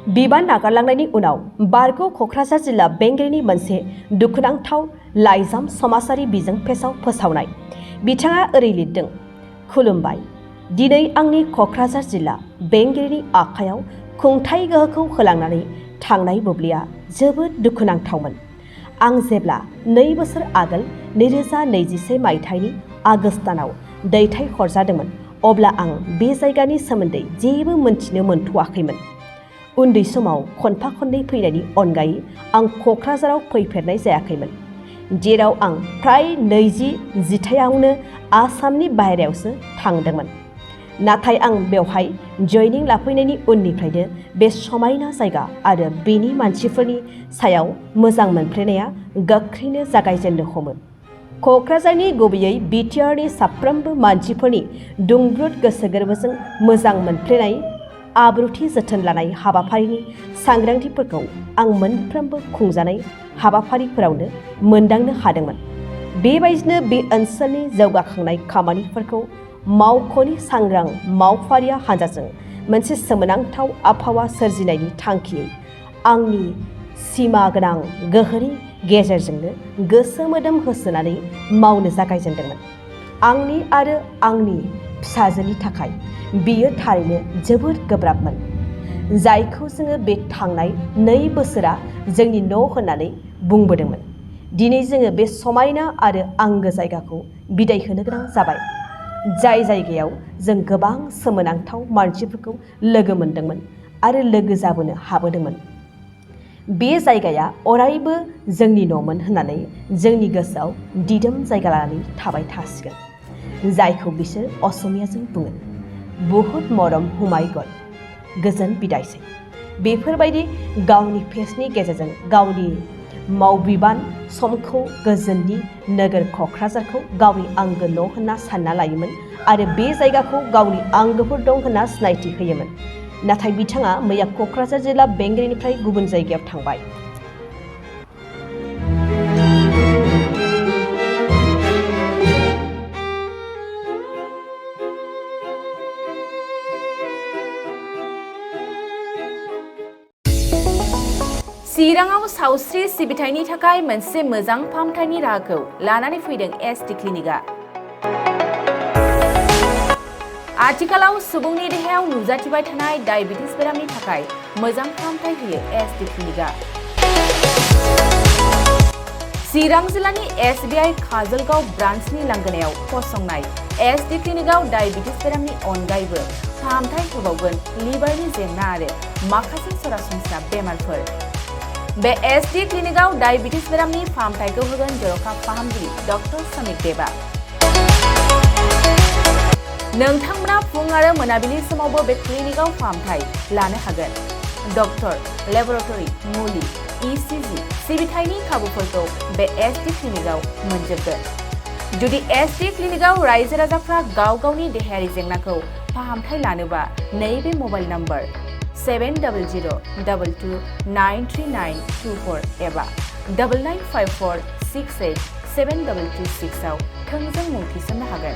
बिबान नागारलांनायनि उनाव बारग' क'क्राझार जिल्ला बेंगिरिनि मोनसे दुखुनांथाव लाइजाम समाजारि बिजों पेजआव फोसावनाय। बिथाङा ओरै लिरदों, खुलुमबाय। दिनै आंनि क'क्राझार जिल्ला बेंगिरिनि आखायाव खुंथाइ गोहोखौ होलांनानै थांनाय बुब्लिया जोबोद दुखुनांथावमोन। आं जेब्ला 2 बोसोर आगोल 2021 मायथाइनि आगस्त दानाव दैथायहरजादोंमोन अब्ला आं बे जायगानि सोमोन्दै जेबो मोनथिनो मोनथ'वाखैमोन। उन्दै समाव खनफा खननै फैनायनि अनगायै आं क'क्राझाराव फैफेरनाय जायाखैमोन, जेराव आं फ्राय 20 जिथाइयावनो आसामनि बाहेरायावसो थांदोंमोन। नाथाय आं बेवहाय जयनिं लाफैनायनि उननिफ्रायनो बे समायना जायगा आरो बेनि मानसिफोरनि सायाव मोजां मोनफ्लेनाया गोख्रैनो जागायजेननो हमो। क'क्राझारनि गुबैयै बिटिआरनि साफ्रोमबो मानसिफोरनि दुंब्रुद गोसो गोरबोजों मोजां मोनफ्लेनाय आब्रुथि जोथोन लानाय हाबाफारिनि सांग्रांथिफोरखौ आं मोनफ्रोमबो खुंजानाय हाबाफारिफोरावनो मोनदांनो हादोंमोन। बेबायदिनो बे ओनसोलनि जौगाखांनाय खामानिफोरखौ मावख'नि सांग्रां मावफारिया हान्जाजों मोनसे सोमोनांथाव आबहावा सोरजिनायनि थांखियै आंनि सिमा गोनां गोहोनि गेजेरजोंनो गोसो मोदोम होसोनानै मावनो जागायजेनदोंमोन। आंनि आरो आंनि फिसाजोनि थाखाय बेयो थारैनो जोबोद गोब्राबमोन, जायखौ जोङो बे थांनाय 2 बोसोरा जोंनि न' होननानै बुंबोदोंमोन। दिनै जोङो बे समायना आरो आंगो जायगाखौ बिदाय होनो गोनां जाबाय, जाय जायगायाव जों गोबां सोमोनांथाव मानसिफोरखौ लोगो मोनदोंमोन आरो लोगो जाबोनो हाबोदोंमोन। बे जायगाया अरायबो जोंनि न'मोन होननानै जोंनि गोसोआव दिदोम जायगा लानानै थाबाय थासिगोन, जायखौ बिसोर असमियाजों बुङो बहुत मरम हुमाय गल। गोजोन बिदायसै। बेफोरबायदि गावनि पेजनि गेजेरजों गावनि मावबिबान समखौ गोजोननि नोगोर क'क्राझारखौ गावनि आंगो न' होनना सानना लायोमोन आरो बे जायगाखौ गावनि आंगोफोर दं होनना सिनायथि होयोमोन। नाथाय बिथाङा मैया क'क्राझार जिल्ला बेंगिरिनिफ्राय गुबुन जायगायाव थांबाय। चिराङाव सावस्रि सिबिथायनि थाखाय मोनसे मोजां फाहामथायनि राहाखौ लानानै फैदों एसटि क्लिनिकआ। आथिखालाव सुबुंनि देहायाव नुजाथिबाय थानाय डायबिटिस बेरामनि थाखाय मोजां फाहामथाय होयो एसटि क्लिनिकआ। चिरां जिल्लानि SBI काजलगाव ब्रान्चनि लांगोनायाव फसंनाय एसटि क्लिनिकआव डायबिटिस बेरामनि अनगायैबो फाहामथाय होबावगोन लिभारनि जेंना आरो माखासे सरासनस्रा बेमारफोर। बे एसटि क्लिनिकआव डायबिटिस बेरामनि फाहामथायखौ होगोन जर'खा फाहामगिरि डक्टर समिक देबा। नोंथांमोना फुं आरो मोनाबिलि समावबो बे क्लिनिकआव फाहामथाय लानो हागोन। डक्टर, लेबरेटरि, मुलि, ECG सिबिथायनि खाबुफोरखौ बे एसटि क्लिनिकआव मोनजोबगोन। जुदि एसटि क्लिनिकआव रायजो राजाफ्रा गाव गावनि देहायारि जेंनाखौ फाहामथाय लानोबा नैबे मबाइल नम्बर 7002293924 एबा 9954687226 आव थोंजों मुं थिसननो हागोन।